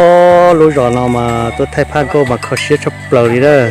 Ob lub zos no mas tuaj thaij phaj nkauj mas kho siab tshaj plaws li lawm.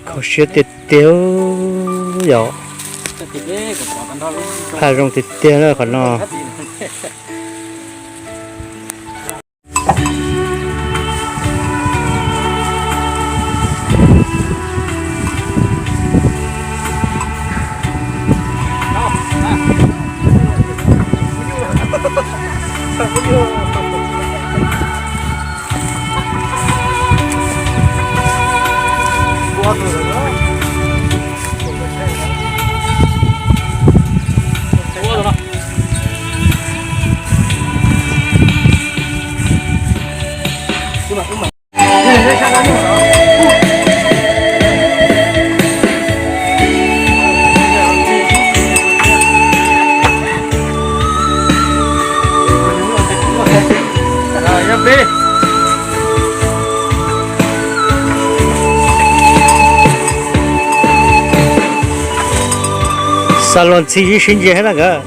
Kho siab tiag tiag yom. Phaj zoo tiag tiag na qhov no. Xa luag ntxhi ib sib ntsia thiab na nkawd.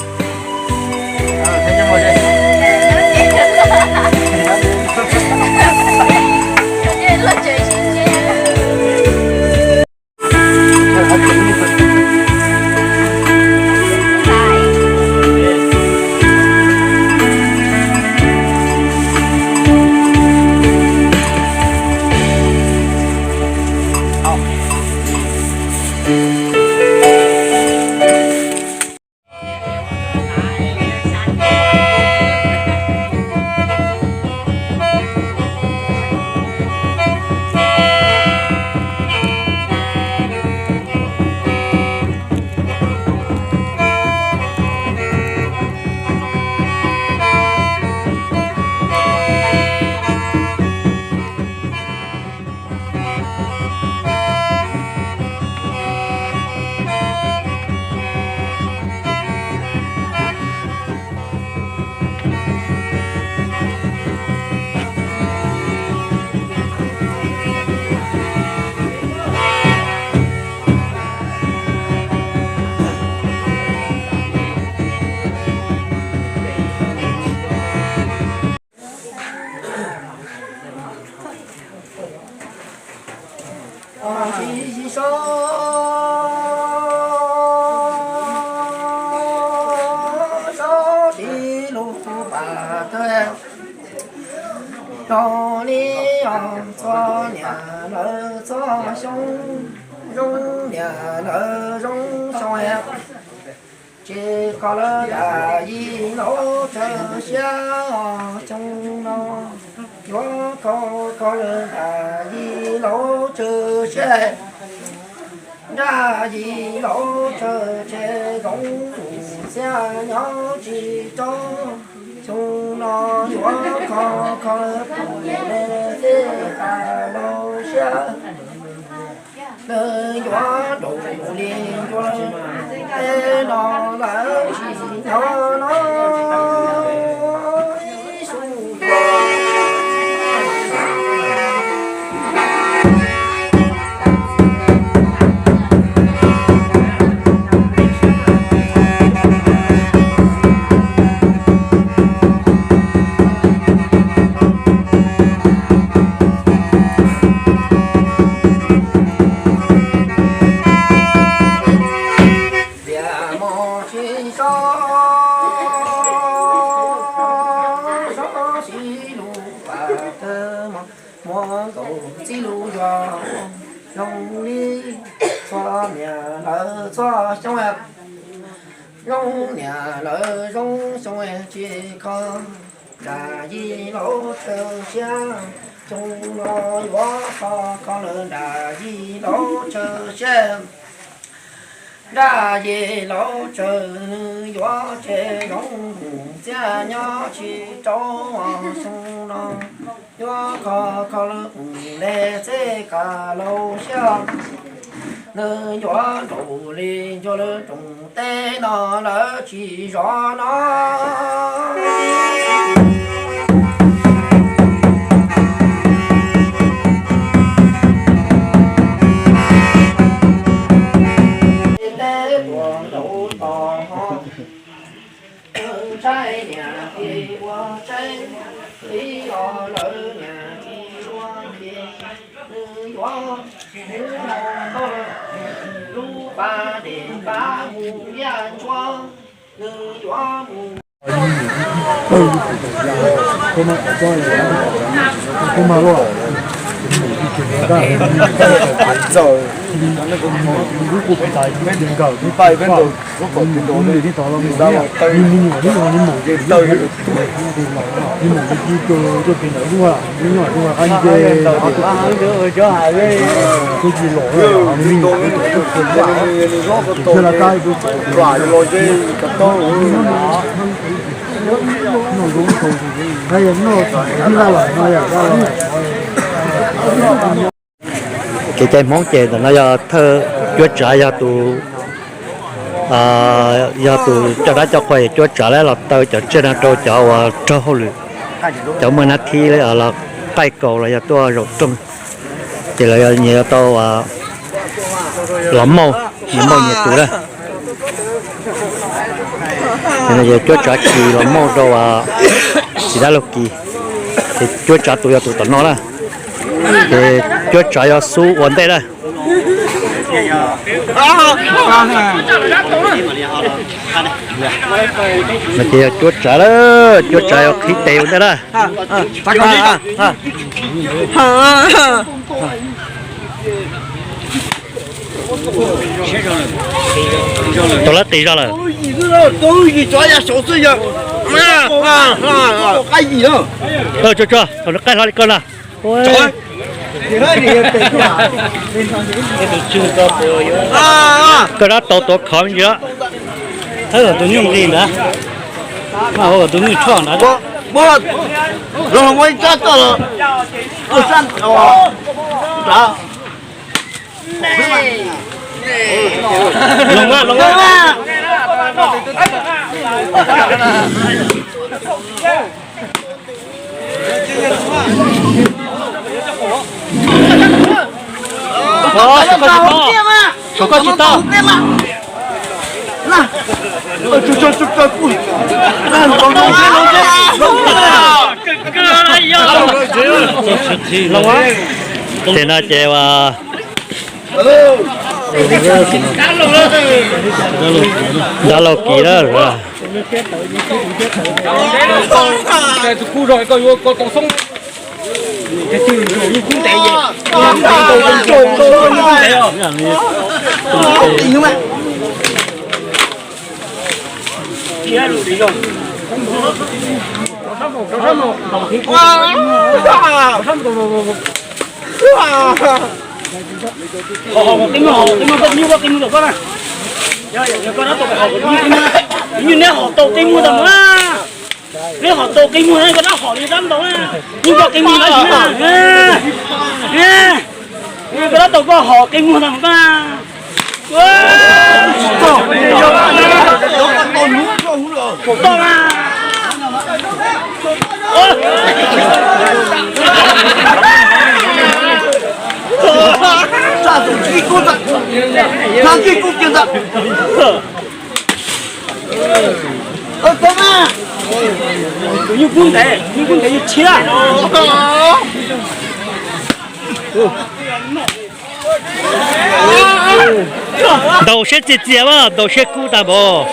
Rau li os txhua niam lawv txhua xyoo, zoo niam lawv zoo xyoo. Ces kho lawv yam yij laus tsawg siab os xyoo no, yuav kho kho lawv yam yij laus tsawg siab. Nraj yij laus tsawg tseg zoo tus txiaj nyob tsis tau, xyoo no yuav kho kho lawv tus me txiv tas laus siab. Lawv yuav nraum li ncua, peb no lawv tsis nyob no. Tsis tso, tso sib lug pas tawg mog, muab nkaus txij lug zog zoo li txhua niam lawv txhua xyoo, zoo niam lawv zoo xyoo tsis kho. Nram yim laub tsawg siab, xyoo no yuav kho kho lawm nram yim laub tsawg siab. Nram yim laub tsawg yuav tseg zoo mus txiaj nyob tsis rau xyoo no. Yuav kho kho lawm mus nte txij kav laug siab. Nws yuav nraum li ncua lawv rooj teb no lawv tsis zov no. Teb tuaj nraum tod ho, ntshai niam tsis ua tsaib, ib los lawv niam tsis ua tsaib, nws yuav mus tau lub pas dej pas mus liaj ntsuab, nws yuav mus. Kev cai Hmoob ces ntawm no yog thawj cuab tsav yog tus, yog tus coj dab coj qhua, cuab tsav lawm los taw cov tsiaj no rau cov uas raug hauj lwm, cov muaj nab thib los qaij kaus los yog tuaj zaum rooj, ces lawv nyias yuav tau los mauj, nyias mauj nyias tus na. Ces no ces cuab tsav kis los mauj rau txiv dab laug kis, ces cuab tsav tus yog tus tom no na, ces cuab tsav yog xub ua ntej na. No ces yog cuab tsav lawm, cuab tsav yog qhib tes ua ntej na. Tau lawv qis zog lawm. Tsuag tsuag, thaum nws qaij hlo li koj na. Koj dab tau tuav khov me ntsis. Thawb tus nyuj nqis ntawd, tus nyuj tshoj ntawd. Los mas, los mas. Saum koj tsis tau, saum koj tsis tau. Ces no ces dab laug kis na. Nyuj neb hom tau qi muag tau na. Neb hom tau qi muag na, koj dab hom li dab ntau na. Nyuj koj qi muag na. Koj dab tau koj hom qi muag tau koj na. Tau na. Tus nyuj kub ntev, nyuj kub ntev yog tshiab. Ntaus siab txias txias mas, ntaus siab kub tag npaum.